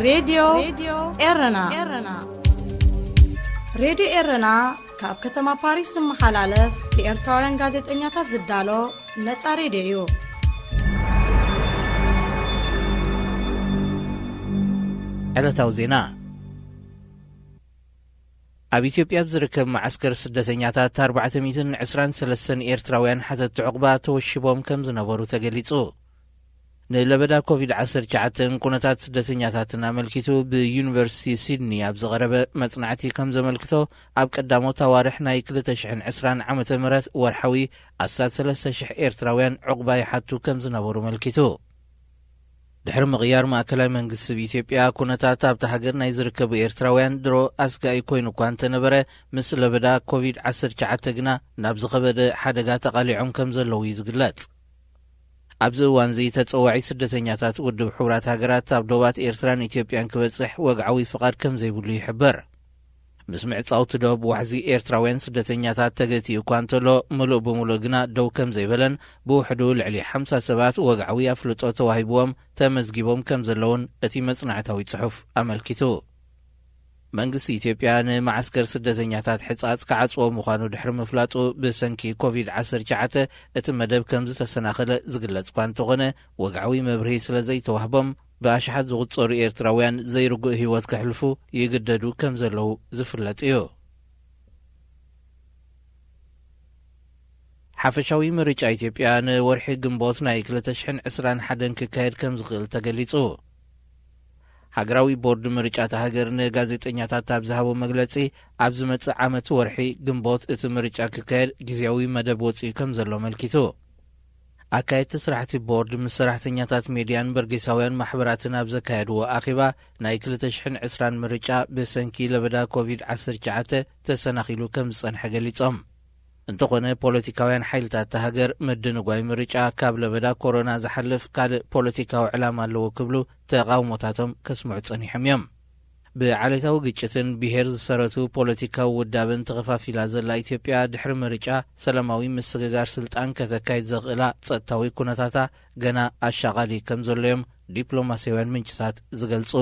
ሬድዮ ኤረና። ሬድዮ ኤረና ካብ ከተማ ፓሪስ ዝመሓላለፍ ብኤርትራውያን ጋዜጠኛታት ዝዳሎ ነጻ ሬድዮ እዩ። ዕለታዊ ዜና። ኣብ ኢትዮጵያ ኣብ ዝርከብ መዓስከር ስደተኛታት ኣርባዕተ ሚእትን ዕስራን ሰለስተን ኤርትራውያን ሓተቲ ዕቑባ ተወሺቦም ከም ዝነበሩ ተገሊጹ። ንለበዳ ኮቪድ ዓሰርተ ትሽዓተ ኩነታት ስደተኛታትን ኣመልኪቱ ብዩኒቨርሲቲ ሲድኒ ኣብ ዝቐረበ መጽናዕቲ ከም ዘመልክቶ፣ ኣብ ቀዳሞት ኣዋርሕ ናይ ክልተ ሽሕን ዕስራን ዓመተ ምህረት ወርሓዊ ኣስታት ሰለስተ ሽሕ ኤርትራውያን ዕቑባ ይሓቱ ከም ዝነበሩ ኣመልኪቱ። ድሕሪ ምቕያር ማእከላይ መንግስቲ ኢትዮጵያ ኩነታት ኣብታ ሃገር ናይ ዝርከቡ ኤርትራውያን ድሮ ኣስጋኢ ኮይኑ እኳ እንተነበረ፣ ምስ ለበዳ ኮቪድ ዓሰርተ ትሽዓተ ግና ናብ ዝኸበደ ሓደጋ ተቓሊዖም ከም ዘለዉ እዩ ዝግለጽ። ኣብዚ እዋንዚ ተጸዋዒ ስደተኛታት ውድብ ሕቡራት ሃገራት ኣብ ዶባት ኤርትራን ኢትዮጵያን ክበጽሕ ወግዓዊ ፍቓድ ከም ዘይብሉ ይሕበር። ምስ ምዕጻውቲ ዶብ ዋሕዚ ኤርትራውያን ስደተኛታት ተገቲኡ እኳ እንተሎ፣ ምሉእ ብምሉእ ግና ደው ከም ዘይበለን ብውሕዱ ልዕሊ ሓምሳ ሰባት ወግዓዊ ኣፍልጦ ተዋሂብዎም ተመዝጊቦም ከም ዘለውን እቲ መጽናዕታዊ ጽሑፍ ኣመልኪቱ። መንግስቲ ኢትዮጵያ ንመዓስከር ስደተኛታት ሕጻጽ ክዓጽዎ ምዃኑ ድሕሪ ምፍላጡ፣ ብሰንኪ ኮቪድ ዓሰርተ ትሽዓተ እቲ መደብ ከም ዝተሰናኸለ ዝግለጽ እኳ እንተኾነ፣ ወግዓዊ መብርሂ ስለ ዘይተዋህቦም፣ ብኣሽሓት ዝቑጸሩ ኤርትራውያን ዘይርጉእ ህይወት ከሕልፉ ይግደዱ ከም ዘለዉ ዝፍለጥ እዩ። ሓፈሻዊ ምርጫ ኢትዮጵያ ንወርሒ ግንቦት ናይ ክልተ ሽሕን ዕስራን ሓደን ክካየድ ከም ዝኽእል ተገሊጹ። ሃገራዊ ቦርድ ምርጫ እታ ሃገር ንጋዜጠኛታት ኣብ ዝሃቦ መግለጺ፣ ኣብ ዝመጽእ ዓመት ወርሒ ግንቦት እቲ ምርጫ ክካየድ ግዝያዊ መደብ ወጺኡ ከም ዘሎ ኣመልኪቱ። ኣካየድቲ ስራሕቲ ቦርድ ምስ ሰራሕተኛታት ሜድያን በርጌሳውያን ማሕበራትን ኣብ ዘካየድዎ ኣኼባ፣ ናይ ክልተ ሽሕን ዕስራን ምርጫ ብሰንኪ ለበዳ ኮቪድ ዓሰርተ ትሽዓተ ተሰናኺሉ ከም ዝጸንሐ ገሊጾም። እንተኾነ፣ ፖለቲካውያን ሓይልታት እታ ሃገር ምድንጓይ ምርጫ ካብ ለበዳ ኮሮና ዝሓልፍ ካልእ ፖለቲካዊ ዕላማ ኣለዎ ክብሉ ተቓውሞታቶም ከስምዑ ጸኒሖም እዮም። ብዓሌታዊ ግጭትን ብሄር ዝሰረቱ ፖለቲካዊ ውዳበን ተኸፋፊላ ዘላ ኢትዮጵያ፣ ድሕሪ ምርጫ ሰላማዊ ምስግጋር ስልጣን ከተካይድ ዘኽእላ ጸጥታዊ ኩነታታ ገና ኣሻቓሊ ከም ዘሎ እዮም ዲፕሎማስያውያን ምንጭታት ዝገልጹ።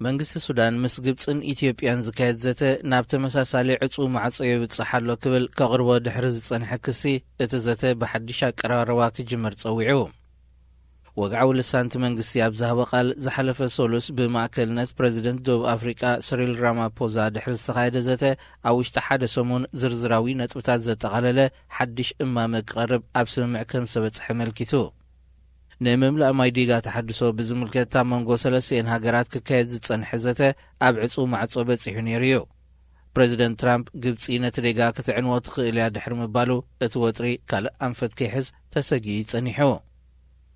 መንግስቲ ሱዳን ምስ ግብጽን ኢትዮጵያን ዝካየድ ዘተ ናብ ተመሳሳሊ ዕጹው ማዕጾ ይብጽሕ ኣሎ ክብል ከቕርቦ ድሕሪ ዝጸንሐ ክሲ፣ እቲ ዘተ ብሓድሽ ኣቀራርባ ክጅመር ጸዊዑ። ወግዓዊ ልሳንቲ መንግስቲ ኣብ ዝሃቦ ቃል፣ ዝሓለፈ ሰሉስ ብማእከልነት ፕረዚደንት ደቡብ ኣፍሪቃ ስሪል ራማፖዛ ድሕሪ ዝተኻየደ ዘተ፣ ኣብ ውሽጢ ሓደ ሰሙን ዝርዝራዊ ነጥብታት ዘጠቓለለ ሓድሽ እማመ ክቐርብ ኣብ ስምምዕ ከም ዝተበጽሐ ኣመልኪቱ። ንምምላእ ማይ ዲጋ ተሓድሶ ብዝምልከት ኣብ መንጎ ሰለስቲኤን ሃገራት ክካየድ ዝጸንሐ ዘተ ኣብ ዕጹው ማዕጾ በጺሑ ነይሩ እዩ። ፕረዚደንት ትራምፕ፣ ግብጺ ነቲ ዲጋ ክትዕንዎ ትኽእል እያ ድሕሪ ምባሉ፣ እቲ ወጥሪ ካልእ ኣንፈት ከይሕዝ ተሰጊኡ እዩ ጸኒሑ።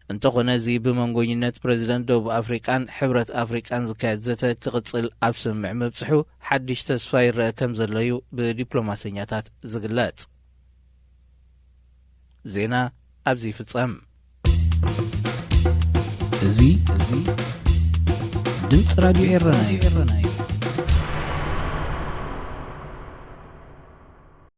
እንተኾነ፣ እዚ ብመንጎኝነት ፕረዚደንት ደቡብ ኣፍሪቃን ሕብረት ኣፍሪቃን ዝካየድ ዘተ ክቕጽል ኣብ ስምምዕ ምብጽሑ ሓድሽ ተስፋ ይረአ ከም ዘሎ እዩ ብዲፕሎማሰኛታት ዝግለጽ። ዜና ኣብዚ ይፍጸም። እዚ፣ እዚ ድምፂ ራዲዮ ኤረና እዩ።